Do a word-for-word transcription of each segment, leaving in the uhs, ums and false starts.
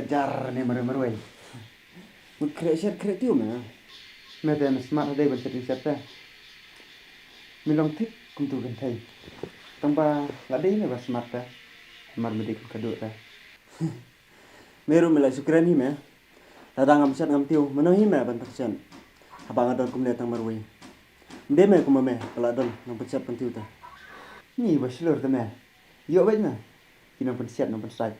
Jar ne marwei marwei. Mut khreh shet khreh tiew me. Me te me smart hadei ban shet shet te. Me long thik kumtu kynthei. Tang ba la dei me ba smart te. Mar me dei kum ka duh te. Me ruh me la shu kren hi me. Lada ngam shet ngam tiew, mano hi me ban pynshet? Haba nga don kumne tang marwei. Ym dei me kum ma me ba la don nongpynshet pyntiew te. Ngi ba shlur te me. Ïoh beit me. Ki nongpynshet nongpynsait.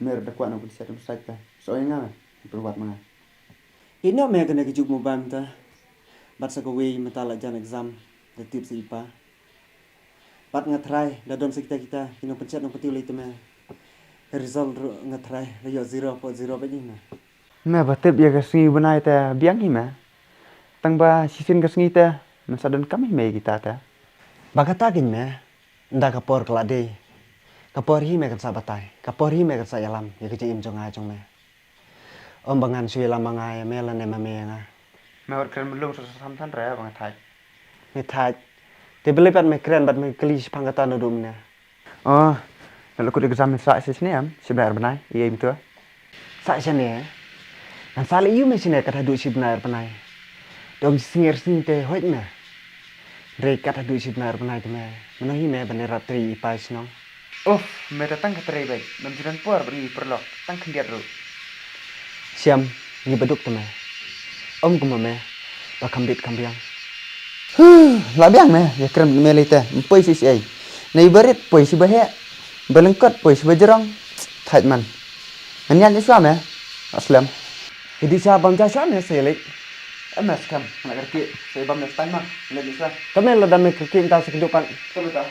Me ruh da kwah nongpynshet nongpynsait te. Sa ïa nga me. Pyrwat ma nga. Ïeh noh me kane ka juk mobile mynta. Bad sa kawei mynta la jan exam. Da tip sa i pa. Bad nga tharai da don sa kita kita ki nongpynshet nongpyntiew lei te me. Result ruh nga tharai la ïoh zero point zero beit hi me. Me ba tip ïa ka sngi bnai te biang hi me. Tang ba shisien ka sngi te men sa donkam hi me ïa kita te. Ba kata keiñ me. Ynda ka por ka la dei. Ka por hi me kan sa batai. Ka por hi me kan sa ïalam ïa ka jingim jong nga jong me. Ym ba ngan shu ïalam ma nga ïa me lane ma me ïa nga. Me wat kren mlung sa sam than re ba nga thait. Me thait. Te balei pat me kren bad me kylli shaphang kata naduh mynne. Oh, na la kut exam me sa shane em, shi bnai ar bnai, ïa me tu. Sa shane. Ngan sa leh ïa me shane kat haduh shi bnai ar bnai. Dong shi sngi ar sngi te hoid me. Hynrei kat haduh shi bnai ar bnai te me. Mano hi me ban ïarap trei i pa i shnong. Uff, me te tang ka trei beit, mem ju don por ban ïa i paralok, tang khyndiat ruh. Shem, ngi baduk te me. Ym kum ma me, ba kham bit kham biang. Huh, la biang me, ïa kren me lei te, ym poi shi shi ei. Nei barit poi shi ba heh, ba lyngkot poi shi ba jrong. Thait man. Ngan ïaid shuwa me, slem. Hi di sha bam ja shuwa me sa ïa leit. Em me skhem, ngan kyrkieh, sa ïa bam ne stang ma, ngan ïaid shuwa. Te me lada me kyrkieh mynta sa kynduh pat. Te me ta.